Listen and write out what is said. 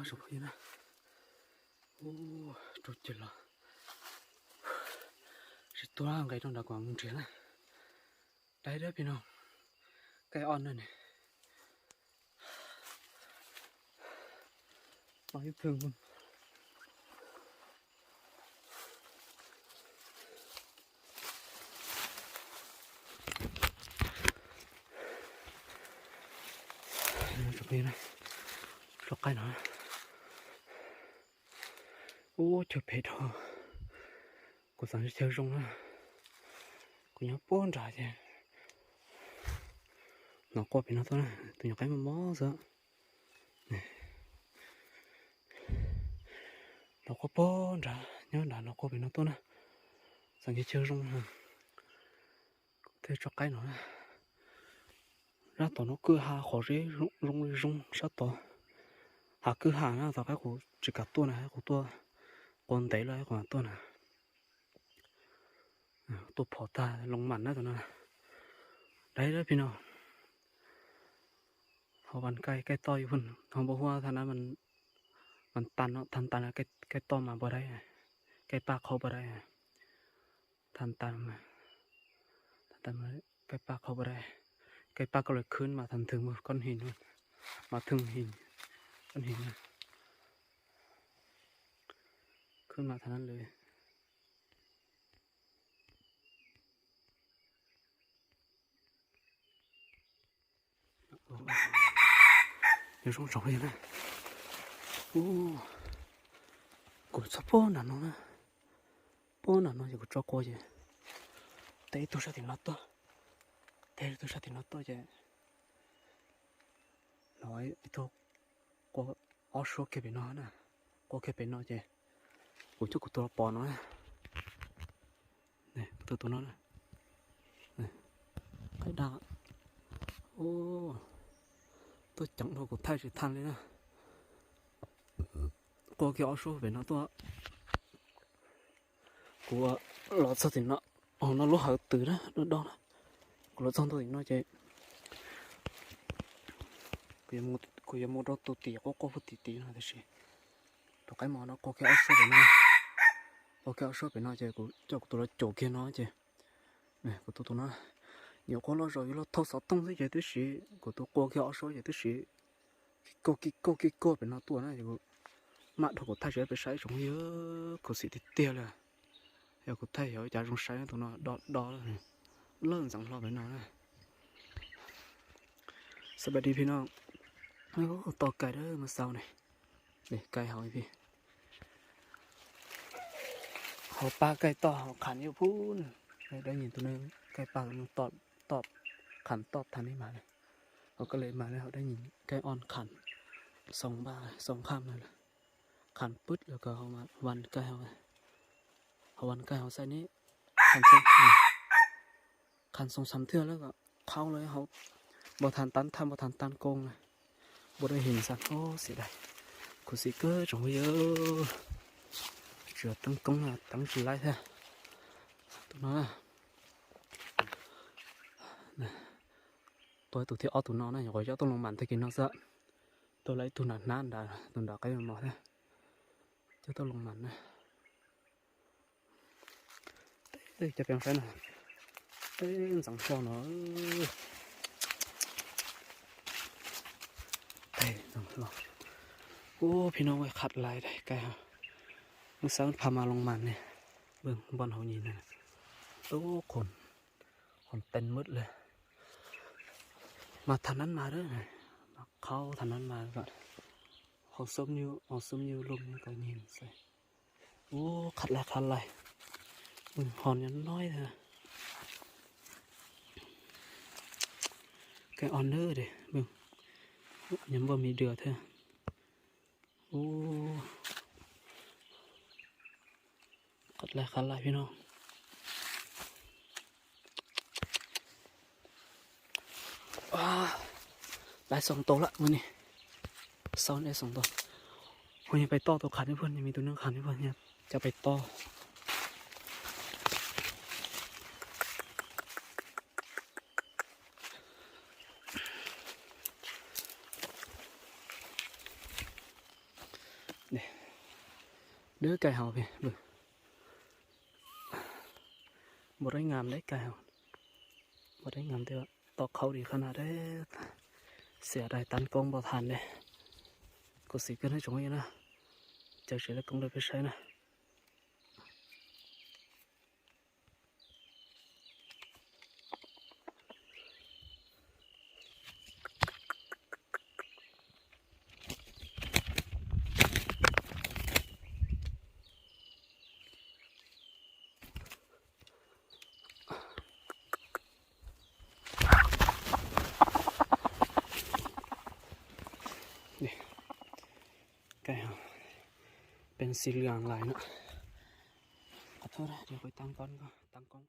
Chụp hình á. Ô, chụp chết rồi. Sẽ tua ngay trong đó còn một triệu á. Đây đó, ພີ່ນ້ອງ ໄກ່ອ່ອນນັ້ນນີ້ ມາຢູ່ເທິງພຸ້ນ. ຈະມີນະ ຈະໃກ້ໜ້ອຍ. ໂອ້ ເຈີເພັດເນາະ ກູສັງເຈີຊົງນະ ກູຍັງປ້ອນດາແທ້. ໜໍ່ກົບເປັນນະໂຕນະ ໂຕຍອກໄກ່ມາໝໍ້ຊະ. ໜໍ່ກົບປ້ອນດາ ຍ້ອນດາໜໍ່ກົບເປັນນະໂຕນະ ສັງເກດເຈີຊົງນະ. ເທຈອກໄກ່ເນາະ ລາວຕອນນັ້ນຄືຫາຂໍເຣ ລົງ ລົງ ລົງຊະຕອ ຫາຄືຫານະ ຕອນໄປກູຈິກາຕົວນະ ໃຫ້ກູຕົວ ກອນໄດລະໃຫ້ກູຕົວນະ ຕົວພໍຕາລົງມັນນະຕອນນັ້ນນະ. ໄດ້ເດີພີ່ນ້ອງ ເຮົາວັນໄກ່ ໄກ່ຕໍ່ຢູ່ພຸ້ນ ເຮົາບໍ່ຮູ້ວ່າທາງນັ້ນມັນ ມັນຕັນເນາະ ທາງຕັນ ໄກ່ ໄກ່ຕໍ່ມາບໍ່ໄດ້ ໄກ່ປ່າເຂົ້າບໍ່ໄດ້. ທັນຕາມມາ ທັນຕາມມາ ໄກ່ປ່າເຂົ້າບໍ່ໄດ້ ໄກ່ປ່າກໍເລີຍຂຶ້ນມາທັນເທິງ ກ້ອນຫີນ ມາເທິງຫີນ ກ້ອນຫີນ ຂຶ້ນມາທາງນັ້ນເລີຍ. ເດີ ສອງສອງເລີຍນະ. ໂອ້ ກູຊອບໂປນານອນນະ ໂປນານອນ ເດີ ກູຈອກໂກເຈ ເຕະໂຕຊາຕິນອດໂຕ ເຕະໂຕຊາຕິນອດໂຕເຈ ນ້ອຍໂຕ ໂກ ອໍໂຊເຄເປນອນນະ ໂກເຄເປນອນເຈ ກູຈອກກູໂຕປອນອນນະ. ນີ້ ໂຕ ໂຕນັ້ນນະ ນີ້ ໄຂ່ດາວ. ໂອ້ ໂຕຈັງໂຕ ກູໄທຊິທັນເລີຍນະ. ໂກເຄອອໂຊເປັນນະໂຕ ກູລອດສະຕິນະ ເອົານະ ໂລຫະຕື່ນະ ດອກນະ ກູລອດສອງໂຕຕິນະເຈ ກູຢາກໂມ ກູຢາກໂມໂຕຕີ ໂກໂກພຸດຕີຕີນະ ແຕ່ຊິ ໂຕໄກມອນະ ໂກເຄອອໂຊເປັນນະ ໂກເຄອອໂຊເປັນນະເຈ ກູຈອກໂຕລະໂຈເຄນະເຈ. ນີ້ ກູໂຕໂຕນະ ຍອກໂກລະໂຈຢູ່ລະໂທສອດຕົງຊິເຈ ແຕ່ຊິ ກູໂຕໂກເຄອອໂຊເຈ ແຕ່ຊິ ກິໂກ ກິໂກ ກິໂກ ເປັນນະຕົວນະ ມາໂທໂກໄທເຈ ໄປໃຊ້ສົງເຢີ ກູຊິຕິເຕຍເລີຍ ເອີ ກູໄທເອີ ຈາສົງໄຊນະຕົວນະ ດອດ ດອດ ເລີນສັງລອບໄປນອນນະ. ສະບາຍດີພີ່ນ້ອງ ໂອ້ ຕໍ່ໄກ່ເດີ ມື້ເຊົ້ານີ້. ເດ້ ໄກ່ເຮົາອີກພີ້ ເຮົາປາໄກ່ຕໍ່ ເຮົາຂັນຢູ່ພຸ້ນ ໄດ້ ໄດ້ຍິນໂຕໜຶ່ງ ໄກ່ປ່າໂຕໜຶ່ງຕອບ ຕອບ ຂັນຕອບທາງນີ້ມາເລີຍ ເຮົາກໍເລີຍມາແລ້ວ ເຮົາໄດ້ຍິນໄກ່ອ່ອນຂັນສອງບາ ສອງຄຳນັ້ນແຫຼະ ຂັນປຶດ ແລ້ວກໍເຮົາມາວັນໄກ່ເຮົາ ເຮົາວັນໄກ່ເຮົາໃສ່ນີ້ ຂັນເຊິ່ງ ອືມ ຂັນສອງສາມເທື່ອແລ້ວກໍເຂົ້າເລີຍ ເຮົາບໍ່ທັນຕັນ ຖ້າບໍ່ທັນຕັນກົງນະ ບໍ່ໄດ້ເຫັນຊ້ຳ. ໂອ້ ເສຍດາຍ ຄູຊິເກີດຈອງເຢີ ເສືອຕັ້ງກົງນະ ຕັ້ງຈີໄລແທ້ ໂຕນັ້ນນະ ໂຕ ໂຕທີ່ອອກໂຕນອກນະ ຢາກເຈົ້າຕ້ອງລົງມານແຕ່ກີ້ເນາະຊະ ໂຕໄລໂຕນັ້ນນະ ໂຕດາໄກມາແທ້ ເຈົ້າຕ້ອງລົງມານນະ. ເອີ ຈະໄປທາງໃສນະ ເອີ ສັງຊອນເນາະ ເອີ ເອີ ສັງຊອນ. ໂອ້ ພີ່ນ້ອງເອີຍ ຄັກຫຼາຍເດ້ ໄກ່ເຮົາ ມື້ເຊົ້າພາມາລົງມານນີ້ ເບິ່ງບ່ອນເຮົາຍິງນັ້ນນະ ໂອ້ ຄົນ ຄົນເຕັມໝົດເລີຍ ມາທາງນັ້ນມາເດີ ມາເຂົ້າທາງນັ້ນມາ ເຮົາຊຸ່ມຢູ່ ເຮົາຊຸ່ມຢູ່ລຸ່ມນີ້ກໍຍິງໃສ່. ໂອ້ ຄັກຫຼາຍ ຄັກຫຼາຍ ເບິ່ງ ຮອນຍັງນ້ອຍເດີ ໄກ່ອ່ອນເດີ ເດ້ ເບິ່ງ ຍັງບໍ່ມີເດືອເທື່ອ ໂອ້ ຄັກຫຼາຍ ຄັກຫຼາຍ ພີ່ນ້ອງ. ອ້າ ໄດ້ສອງໂຕລະມື້ນີ້ ຊ້ອນໄດ້ສອງໂຕ ເຮົາຍັງໄປຕໍ່ໂຕຂັນໃຫ້ເພິ່ນ ຍັງມີໂຕໜຶ່ງຂັນໃຫ້ເພິ່ນ ຍັງຈະໄປຕໍ່. ໂ ເດີໄກ່ເຮົາເພິ່ນ ເບິ່ງ ບໍ່ໄດ້ງາມເດ້ໄກ່ເຮົາ ບໍ່ໄດ້ງາມ ແຕ່ວ່າຕອກເຂົ້າດີຂະໜາດເດ້. ເສຍດາຍຕັ້ງກ້ອງບໍ່ທັນເດ້. ກູຊິຂຶ້ນໃຫ້ຈອງອີກນະ ຈັກຊິໄດ້ກ້ອງໄດ້ໄປໃຊ້ນະ. ນີ້ ໄກ່ເຮົາເປັນສີເຫຼືອງຫຼາຍເນາະ. ຂໍໂທດນະ ດຽວຂ້ອຍຕັ້ງກ່ອນ ຕັ້ງກ້ອງ.